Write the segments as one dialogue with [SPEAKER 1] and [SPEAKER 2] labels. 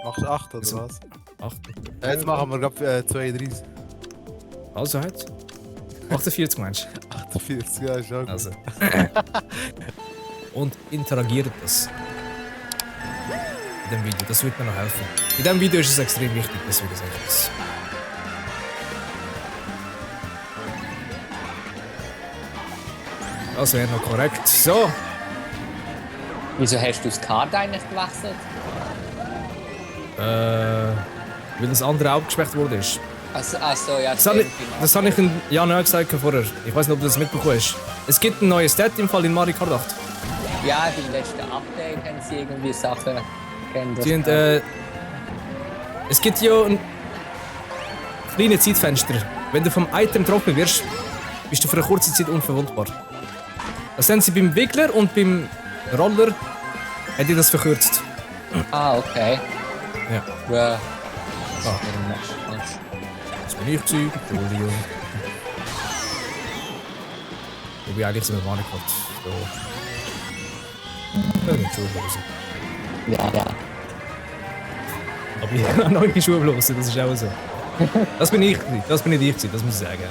[SPEAKER 1] Machst du 8 oder
[SPEAKER 2] Also,
[SPEAKER 1] was?
[SPEAKER 2] 8.
[SPEAKER 1] Jetzt machen wir gerade 32.
[SPEAKER 2] Also halt. 48 meinst
[SPEAKER 1] 48, ja, ist auch
[SPEAKER 2] du?
[SPEAKER 1] gut.
[SPEAKER 2] Also. Und interagiert das. In dem Video, das wird mir noch helfen. In diesem Video ist es extrem wichtig, deswegen sage ich das. Das wäre noch korrekt. So.
[SPEAKER 3] Wieso hast du das Kart eigentlich gewechselt?
[SPEAKER 2] Weil das andere abgeschwächt wurde.
[SPEAKER 3] Also ja,
[SPEAKER 2] Das habe ich in Jan auch gesagt vorher. Ich weiß nicht, ob du das mitbekommen hast. Es gibt ein neues Stat im Fall in Mario Kart 8.
[SPEAKER 3] Ja, beim letzten Update haben sie irgendwie Sachen geändert.
[SPEAKER 2] Sie haben, es gibt ja ein kleines Zeitfenster. Wenn du vom Item getroffen wirst, bist du für eine kurze Zeit unverwundbar. Das haben sie beim Wiggler und beim Roller haben die das verkürzt.
[SPEAKER 3] Ah, okay.
[SPEAKER 2] Ja.
[SPEAKER 3] Ja.
[SPEAKER 2] Das bin ich gewesen. Entschuldigung. Wobei eigentlich sind wir Mario Kart. So. Entschuldigung.
[SPEAKER 3] Ja.
[SPEAKER 2] Aber ich habe neue Schuhe bloß, das ist auch so. Das bin ich nicht, das muss ich sagen.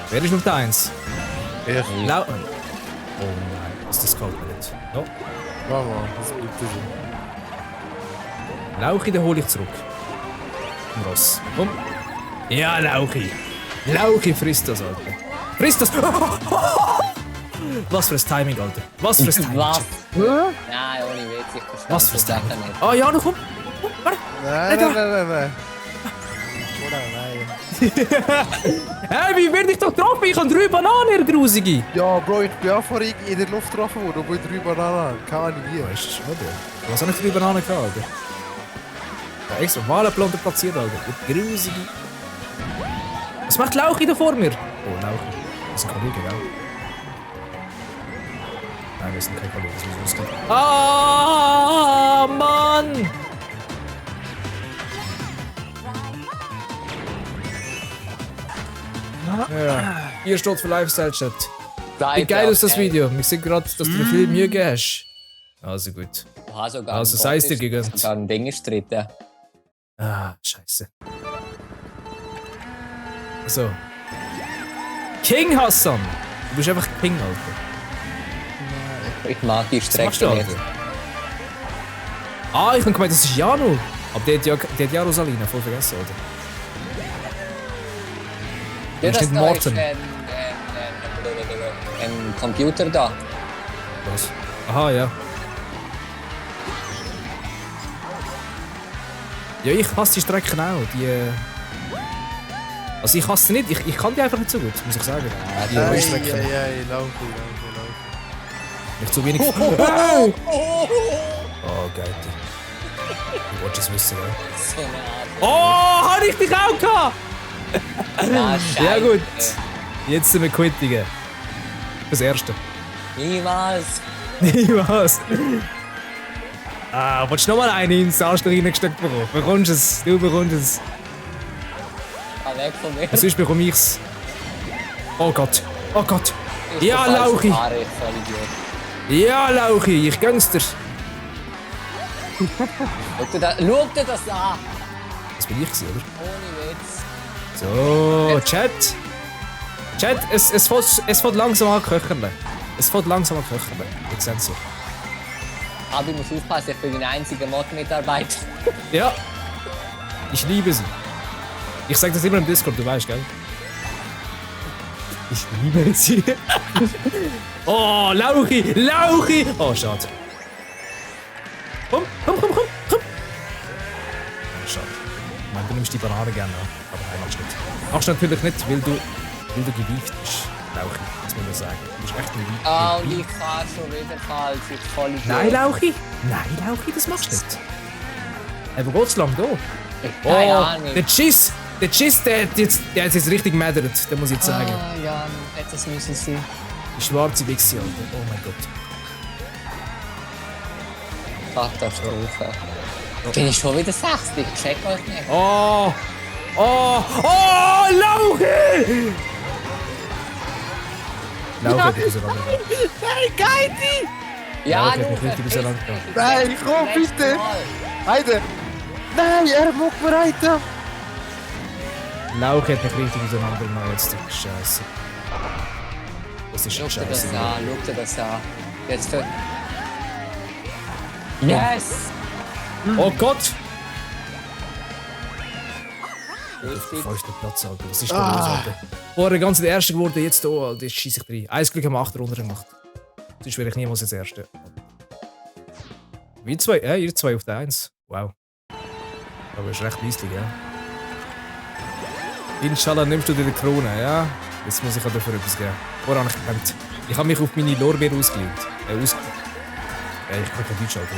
[SPEAKER 2] Wer ist auf der 1?
[SPEAKER 1] Ich.
[SPEAKER 2] Oh nein, das gefällt mir nicht. No.
[SPEAKER 1] Mama, das bleibt so.
[SPEAKER 2] Lauchi, den hole ich zurück. Ross. Komm. Ja, Lauchi. Lauchi frisst das, Alter. Frisst das! Was für ein Timing, Alter. Was für ein Timing.
[SPEAKER 3] Was? Nein, ohne Witz, ich verstehe
[SPEAKER 2] Was für ein
[SPEAKER 3] das Sachen
[SPEAKER 2] Timing.
[SPEAKER 3] nicht.
[SPEAKER 2] Ah ja, noch komm. Warte.
[SPEAKER 1] Nein. Oder nein.
[SPEAKER 2] Hey, wie werde ich doch getroffen? Ich habe 3 Bananen, ihr Grusige.
[SPEAKER 1] Ja, Bro, ich bin auch vorhin in der Luft getroffen worden, obwohl ich 3 Bananen hatte. Keine Ahnung wie.
[SPEAKER 2] Weißt du, schon, oder? Du hast auch nicht 3 Bananen gehabt, Alter. Ja, extra Walenplanter platziert, Alter. Ihr Grusige. Was macht Lauchi da vor mir? Oh, Lauchi. Das ist ein Kollege, gell? Nein, wir sind kein Kollege, das muss losgehen. Ah, Mann! Ja. Hier steht für Lifestyle-Chat. Wie geil ist das Video? Ich sehe gerade, dass du dir viel Mühe gegeben hast. Also gut. Also sei es dir gegönnt.
[SPEAKER 3] Sogar ein Ding gestritten.
[SPEAKER 2] Ah, scheiße. So. King Hassan! Du bist einfach King, Alter.
[SPEAKER 3] Ich mag die
[SPEAKER 2] Was machst
[SPEAKER 3] Strecke
[SPEAKER 2] du,
[SPEAKER 3] nicht.
[SPEAKER 2] Alter? Ah, ich habe gemeint, das ist Janu. Aber der hat ja Rosalina, voll vergessen, Alter.
[SPEAKER 3] Ja,
[SPEAKER 2] ist
[SPEAKER 3] das
[SPEAKER 2] nicht
[SPEAKER 3] da
[SPEAKER 2] Morten.
[SPEAKER 3] ist ein Computer da.
[SPEAKER 2] Was? Aha, ja. Ja, ich hasse die Strecken auch. Also ich hasse sie nicht, ich kann die einfach nicht so gut, muss ich sagen. Die neuen Strecken.
[SPEAKER 1] Laufe.
[SPEAKER 2] Nicht zu wenig. Oh, geil. Du wolltest es wissen, gell?
[SPEAKER 3] So eine Art.
[SPEAKER 2] Oh, habe ich dich auch gehabt!
[SPEAKER 3] Ah, Scheiße.
[SPEAKER 2] Ja gut, jetzt sind wir Quittigen. Das Erste.
[SPEAKER 3] Niemals.
[SPEAKER 2] Was? Ah, willst du nochmal einen ins Arschloch reingesteckt bekommen? Bekommst es, du bekommst es.
[SPEAKER 3] Ah, weg von mir.
[SPEAKER 2] Sonst bekomme ich's. Oh Gott, oh Gott.
[SPEAKER 3] Ist
[SPEAKER 2] Ja,
[SPEAKER 3] der falsche
[SPEAKER 2] Lauchi.
[SPEAKER 3] Fahrer, ich Vollidiot.
[SPEAKER 2] Ja, Lauchi, ich gönn's dir.
[SPEAKER 3] Schau dir das an.
[SPEAKER 2] Das bin ich gewesen, oder?
[SPEAKER 3] Ohne Witz.
[SPEAKER 2] So, Chat. Chat, es fängt langsam an köcheln. Es fängt langsam an köcheln. Ich sehe es so.
[SPEAKER 3] Aber ich muss aufpassen, ich bin dein einziger Mod-Mitarbeiter.
[SPEAKER 2] Ja. Ich liebe sie. Ich sag das immer im Discord, du weißt, gell? Ich liebe sie. Oh, Lauchi! Lauchi! Oh, schade. Komm. Schade. Ich meine, du nimmst die Banane gerne an, aber nein, machst du nicht. Machst du natürlich nicht, weil du gewieft bist. Lauchi, das muss man sagen. Du bist echt ein
[SPEAKER 3] Oh, ich fahre schon wieder falsch. Ich voll
[SPEAKER 2] Nein, Lauchi! Nein, Lauchi, das machst du nicht. Aber wo geht's lang da?
[SPEAKER 3] Keine Ahnung.
[SPEAKER 2] Der Schiss, der hat jetzt richtig gemädert, das muss ich jetzt sagen.
[SPEAKER 3] Ah, ja, hätte es müssen sein.
[SPEAKER 2] Die schwarze Wichse, Alter. Oh mein Gott.
[SPEAKER 3] Katastrophe. Bin ich schon wieder 60? Ich check euch nicht.
[SPEAKER 2] Oh, Lauchi! Lauchi, du bist ja
[SPEAKER 1] Nein, Geiti!
[SPEAKER 3] Ja,
[SPEAKER 2] ich hab mich richtig auseinander.
[SPEAKER 1] Nein, komm, bitte! Heide! Nein, er muckt mir rein!
[SPEAKER 2] Lauch hat mich richtig auseinandergenommen jetzt. Scheiße. Das ist
[SPEAKER 3] Schau dir
[SPEAKER 2] scheiße.
[SPEAKER 3] das an, schau dir das an. Jetzt für... Yes!
[SPEAKER 2] Oh Gott!
[SPEAKER 3] Richtig.
[SPEAKER 2] 5. Platz, Alter. Was ist da los, Alter? Vorher ganz der Erste geworden, jetzt hier, Alter. Jetzt schieße ich rein. Eins Glück haben wir 8 Runden gemacht. Sonst wäre ich niemals als Erste. Wie zwei? Ihr zwei auf der 1. Wow. Aber ist recht leislich, ja. Inshallah nimmst du dir die Krone, ja? Jetzt muss ich auch dafür etwas geben. Woran ich gedacht? Ich habe mich auf meine Lorbeeren ausgelehnt. Ja, ich kann kein Deutsch, Alter.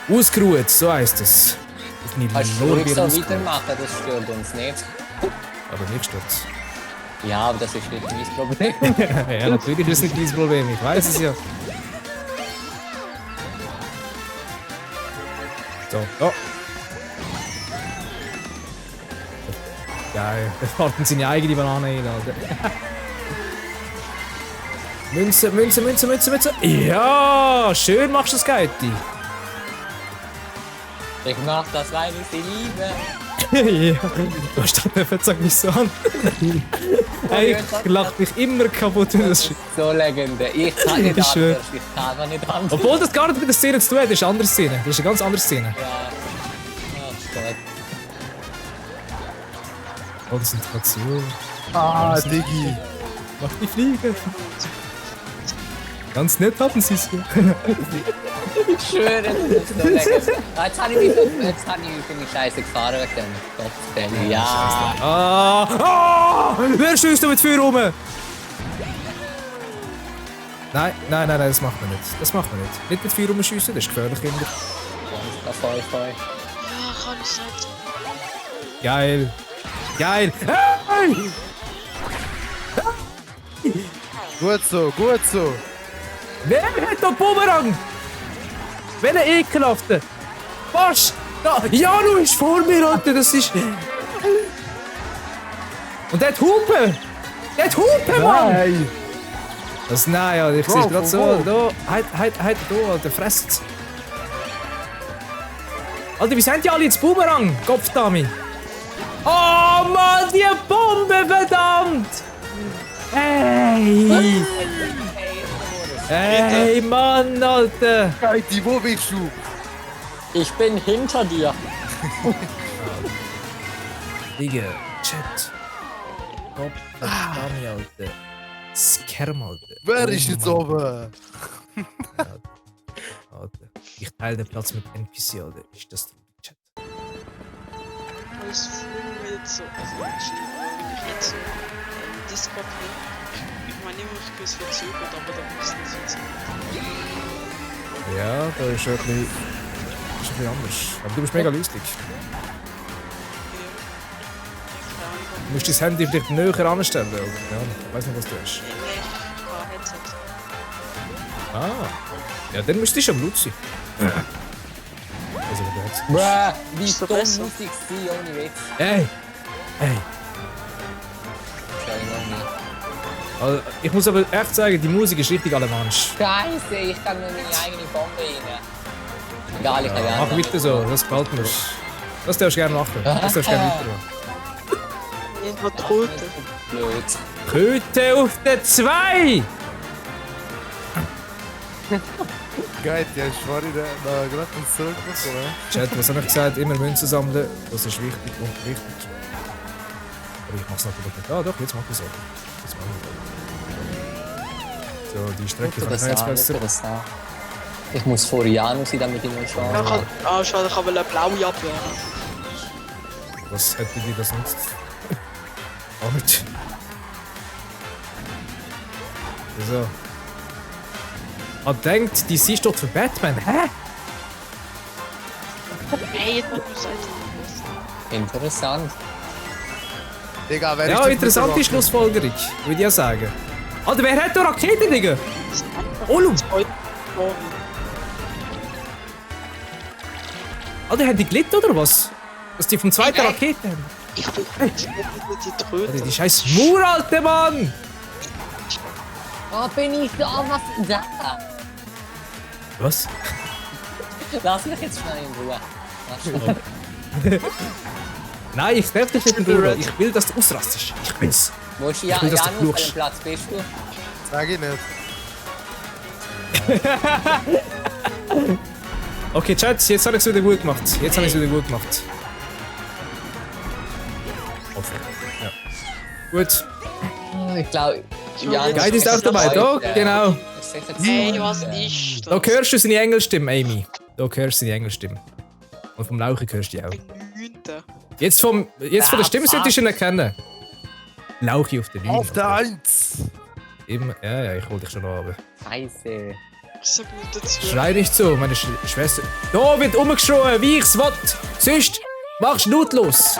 [SPEAKER 2] Ausgeruht, so heisst es. Auf meine
[SPEAKER 3] Kannst du ruhig so
[SPEAKER 2] Lorbeeren
[SPEAKER 3] weitermachen, das stört uns nicht.
[SPEAKER 2] Aber mich stört's.
[SPEAKER 3] Ja, aber das ist nicht mein Problem.
[SPEAKER 2] Ja, natürlich ist es nicht dein Problem, ich weiß es ja. So, oh. Geil, der fährt in seine eigene Banane rein, Alter. Münze, Münze, Münze, Münze, Münze. Ja, schön machst du das, Geiti.
[SPEAKER 3] Ich mach das, weil ich sie liebe.
[SPEAKER 2] Ja, du hast doch nicht, sag mich so an. Ey, ich lach mich immer kaputt, wenn das
[SPEAKER 3] so legendär. Ich kann nicht
[SPEAKER 2] Ich schwör.
[SPEAKER 3] anders. Ich kann aber nicht anders.
[SPEAKER 2] Obwohl das gar nicht mit der Szene zu tun hat, das ist eine andere Szene. Das ist eine ganz andere Szene.
[SPEAKER 3] Ja. Ach Gott.
[SPEAKER 2] Konzentration.
[SPEAKER 1] Ah, Diggi!
[SPEAKER 2] Mach die Fliege. Ganz nett haben sie es.
[SPEAKER 3] Ich schwöre, das ist so legendär. Jetzt habe ich mich für die Scheiße gefahren wegen dem. Gott, ja.
[SPEAKER 2] Ah! Wer schießt da mit Feuer rum? Nein, nein, nein, nein, das macht man nicht. Das macht man nicht. Nicht mit Feuer rumschiessen, das ist gefährlich, Kinder.
[SPEAKER 3] Da fahr ich voll.
[SPEAKER 4] Ja, kann ich nicht.
[SPEAKER 2] Geil. Geil. Hey!
[SPEAKER 1] Gut so, gut so!
[SPEAKER 2] Wer hat da Bumerang? Welcher ekelhafte? Was? Da, Janu ist vor mir, Alter, das ist... Und der hat Hupe! Der hat Hupe, Mann!
[SPEAKER 1] Nein!
[SPEAKER 2] Das nein, Alter, ich sehe gerade so, da, da, Alter, fresst. Alter, wie sind die alle jetzt Bumerang? Kopfdami. Oh Mann, die Bombe, verdammt! Hey! Hey, Mann, Alter!
[SPEAKER 1] Geiti, wo bist du?
[SPEAKER 3] Ich bin hinter dir.
[SPEAKER 2] Digga, Chat. Kopfdami, Alter. Skerm, Alter.
[SPEAKER 1] Wer ist jetzt
[SPEAKER 2] Mann.
[SPEAKER 1] oben?
[SPEAKER 2] Alter. Ich teile den Platz mit NPC, Alter. Ist das der Chat?
[SPEAKER 4] Alles früher jetzt so, also wenn ich jetzt so Discord will, ich meine immer, ich bin es verzögert, aber da muss es nicht verzögert.
[SPEAKER 2] Ja, da ist ein bisschen anders. Aber du bist mega lustig. Du musst dein Handy vielleicht näher anstellen, oder? Ja, ich weiß nicht, was du hast.
[SPEAKER 4] Ich habe Headset.
[SPEAKER 2] Ah. Ja, dann müsste ich schon Blut sein. Also, der hat's.
[SPEAKER 3] Bruh, wie
[SPEAKER 4] Ist doch
[SPEAKER 3] dumm
[SPEAKER 4] besser.
[SPEAKER 3] muss ich sein, ohne Witz.
[SPEAKER 2] Ey! Ey!
[SPEAKER 3] Schau noch nie.
[SPEAKER 2] Also, ich muss aber echt sagen, die Musik ist richtig alemannisch.
[SPEAKER 3] Scheiße, ich kann mir meine eigene Bombe rein. Egal, ich kann ja
[SPEAKER 2] Mach weiter so, das gefällt mir. Das darfst du gerne machen. Das darfst du gerne weitermachen.
[SPEAKER 4] Ich habe Tote.
[SPEAKER 3] Blöd.
[SPEAKER 2] Köte auf der 2!
[SPEAKER 1] Geiti, hast du vorhin gerade zurückbekommen?
[SPEAKER 2] Chat, was habe ich gesagt? Immer Münzen sammeln. Das ist wichtig und wichtig. Aber ich mach's natürlich nicht. Ah, doch, jetzt mach ich es auch. Jetzt mach ich es. So, die Strecke kann ich jetzt besser.
[SPEAKER 3] Ich muss vor Jahren sein, damit ich nicht
[SPEAKER 4] Ja,
[SPEAKER 3] schaue.
[SPEAKER 4] schade, ich habe eine blaue abwehren.
[SPEAKER 2] Was hätte dir das nutzt? Auch nicht. So. Ah, denkt, die sie steht für Batman. Hä?
[SPEAKER 4] Ey, jetzt hat mich Seite.
[SPEAKER 3] Interessant.
[SPEAKER 1] Digga, wer
[SPEAKER 2] Ja,
[SPEAKER 1] ist
[SPEAKER 2] interessante Schlussfolgerung, würde ich sagen. Alter, wer hat da Raketen, Digga? Olum! Alter, haben die gelitten oder was? Dass die vom zweiten Raketen haben?
[SPEAKER 4] Ich bin die Tröte.
[SPEAKER 2] Alter, die scheiß Mauer, Alter, Mann!
[SPEAKER 3] Oh, bin ich da? Was? Da.
[SPEAKER 2] Was?
[SPEAKER 3] Lass mich jetzt schnell in Ruhe. Lass mich.
[SPEAKER 2] Nein, ich treffe dich nicht in Ruhe. Ich will, dass du ausrastest. Ich will's.
[SPEAKER 3] Wo ist
[SPEAKER 2] Ich will, dass du
[SPEAKER 3] Janus? Auf
[SPEAKER 2] fluchst.
[SPEAKER 3] welchem Platz bist du?
[SPEAKER 1] Sag ich nicht.
[SPEAKER 2] Okay, Chat, jetzt habe ich es wieder gut gemacht. Jetzt habe ich es wieder gut gemacht. Hoffe. Ja. Gut.
[SPEAKER 3] Oh, ich glaube,
[SPEAKER 2] Guide ist auch dabei, da, genau.
[SPEAKER 4] Ey, was ist das?
[SPEAKER 2] Da hörst du seine Engelstimme, Amy. Da hörst du seine Engelstimme. Und vom Lauchen hörst du die auch.
[SPEAKER 4] Neunte.
[SPEAKER 2] Jetzt von der Stimme solltest du ihn erkennen. Lauchi auf der Bühne.
[SPEAKER 1] Auf der 1!
[SPEAKER 2] Immer, ja, ich hol dich schon noch runter.
[SPEAKER 3] Scheiße.
[SPEAKER 4] Ich sag nicht dazu.
[SPEAKER 2] Schrei nicht so, meine Schwester. Da wird umgeschrien, wie ich's will. Sonst machst du lautlos.